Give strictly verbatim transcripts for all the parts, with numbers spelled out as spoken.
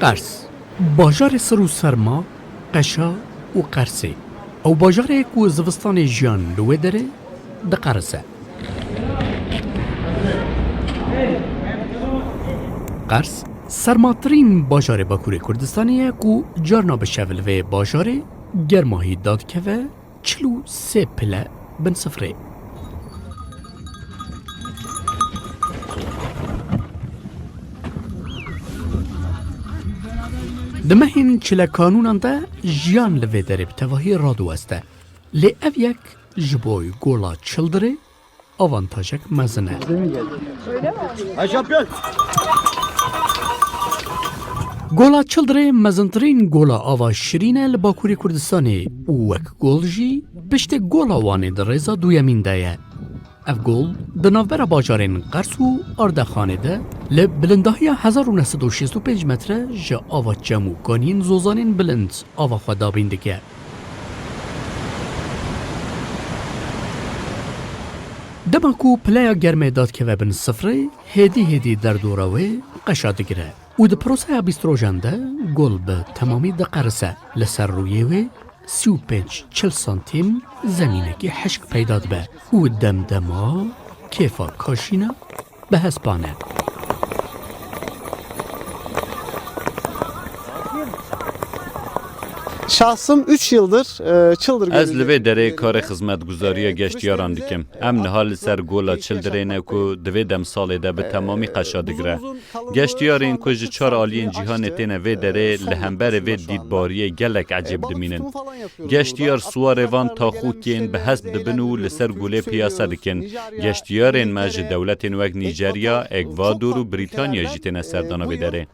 Qers, bajarê sir û serma, qeşa û qersê. Ew bajarê ku zivistanê jiyan li wê derê diqerise. Qers, sermatirîn bajarê Bakurê Kurdistanê ye ku carna bi şev li vê bajarê germahî dadikeve çil û sê pile bin sifrê. Di mehên çile kanûnan de jiyan li vê derê bi tevahî radiweste. Lê ev yek ji bo gola Çildirê avantajek mezin e. Gola Çildirê mezintirîn gola ava şirîn e li Bakurê Kurdistanê û wek gol jî piştê gola Wanê di rêza duyemîn de ye. Ev gol di navbera bajarên Qers û Ardexanê de li bilindahiya hezar û neh sed û şêst û pênc metre ji ava çem û kaniyên zozanên bilind ava xwe dabîn dike. Dema ku pileya germê dadikeve bin sifrê, hêdî hêdî derdora wê qeşa digire û di proseya bîst rojan de gol bi temamî diqerise. Li ser rûyê wê sî û pênc çil santîm zemînekî hişk peyda dibe û dem dema kêfa kaşîna bi hespan e. Şahsım üç yıldır, e, Çıldır Ez li Gölü'nde vê derê karê xizmetguzariya geştiyaran dikim. Em niha li ser gola Çildirê ne ku di vê demsalê de bi temamî qeşa digire. Geştiyarên ku ji çar aliyên cîhanê têne vê derê li hemberê vê dîtbariyê gelek ecêb dimînin. Geştiyar siwarê van taxûkên bi hesp dibin û li ser gulê piyase dikin. Geştiyarên me ji dewletên wek Nîjerya, Ekvador û Brîtanya jî têne serdana vê derê.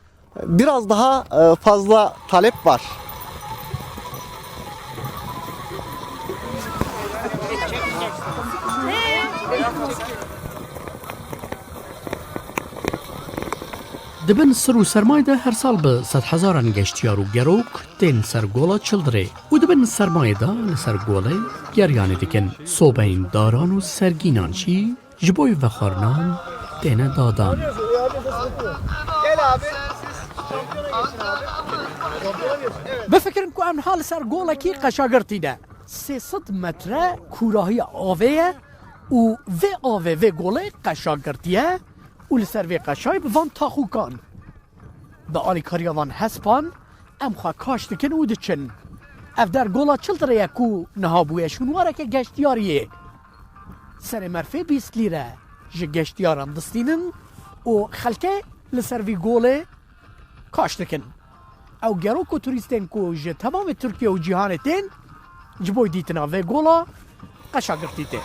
Biraz daha, e, fazla talep var. Di bin sir û sermayê de her sal bi sedhezaran geştiyar û gerok tên ser gola Çildirê û di bin sermayê de li ser golê geriyanê dikin. Sobeyên daran û sergînan jî ji bo vexwarinan têne dadan. Bifikirin ku em niha li ser golekî qeşagirtî ne. Sê sed metre kûrahiya avê ye û vê avê vê golê qeşagirtî ye û li ser vê qeşayê bi van taxûkan, bi alîkariya van hespan em xwe kaş dikin û diçin. Ev der gola Çildirê ye ku niha bûye şûnwareke geştiyariyê. Serê merfê bîst lîre ji geştiyaran distînin û xelkê li ser vî golê kaş dikin. Ew gerok û turîstên ku ji temamê Tirkiye û cîhanê tên, ji bo dîtina vê gola qeşagirtî tên.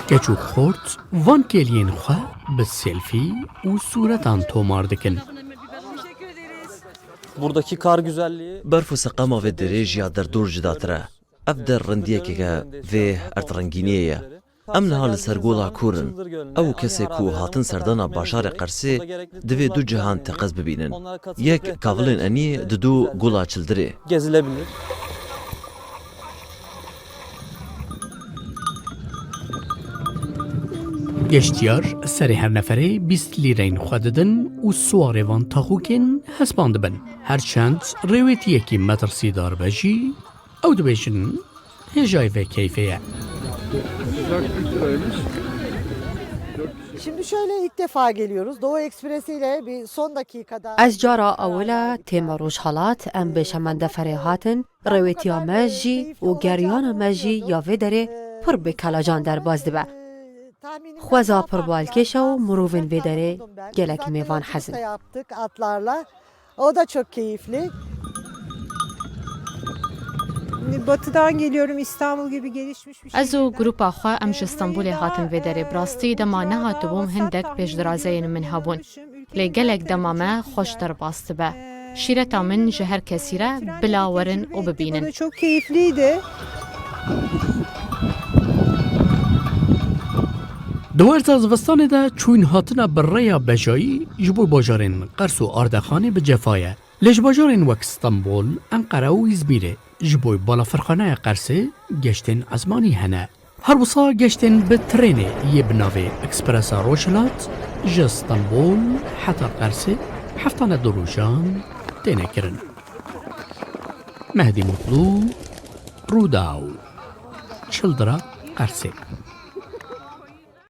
Keç û xort van kêliyên xwe bi selfî û sûretan tomar dikin. Buradaki kar güzelliği Berf û seqama vê derê ji ya derdor cudatir e. Ev der rindiyekeke vê erdrengîniyê ye. Em niha li ser gola kor in. Ew û kesê ku hatin serdana bajarê Qersê divê du cihan teqez bibînin. Yek kavilên enî, didu gola Çildirê. Gezilebilir. Geştiyar serê her neferê bîst lîreyên xwe didin û siwarê van taxûkên hespan dibin. Her çend rêwêtiyekî metirsîdar be jî, ew dibêjin, hêjayî vê keyfê ye. Şimdi şöyle ilk defa geliyoruz. Doğu Ekspresi ile bir son dakikada Ez cara ewil e tême Rojhelat, em bi şemendeferê hatin, rêwêtiya me jî û geriyana me jî ya vê derê pir bi kelecan derbas dibe. Xweza pir balkêş e û mirovên vê derê gelek mêvan hez in. Yaptık atlarla. O da çok keyifli. Batıdan geliyorum, İstanbul gibi gelişmiş bir Ez û şehirden. Grupa xwe, em ji Stenbolê hatin vê derê. Bi rastî dema nehatibûm hindek pêşdirazeyên min hebûn. Lê gelek dema me xweş derbas dibe. Şîreta min ji her kesî re bila werin û bibînin. O da çok keyifliydi. Di werza zivistanê de çûn hatina bi rêya bejayî ji bo bajarên Qers û Ardexanê bi cefa ye. Lê ji bajarên wek Stenbol, Enqere û Îzmîrê ji bo balafirxaneya Qersê geştên ezmanî hene. Her wisa geştên bi trênê yê bi navê Ekspresa Rojhilat ji Stenbol heta Qersê Heftane du rojan têne kirin. Mehdî Mutlu, Rûdaw, Çildira Qersê.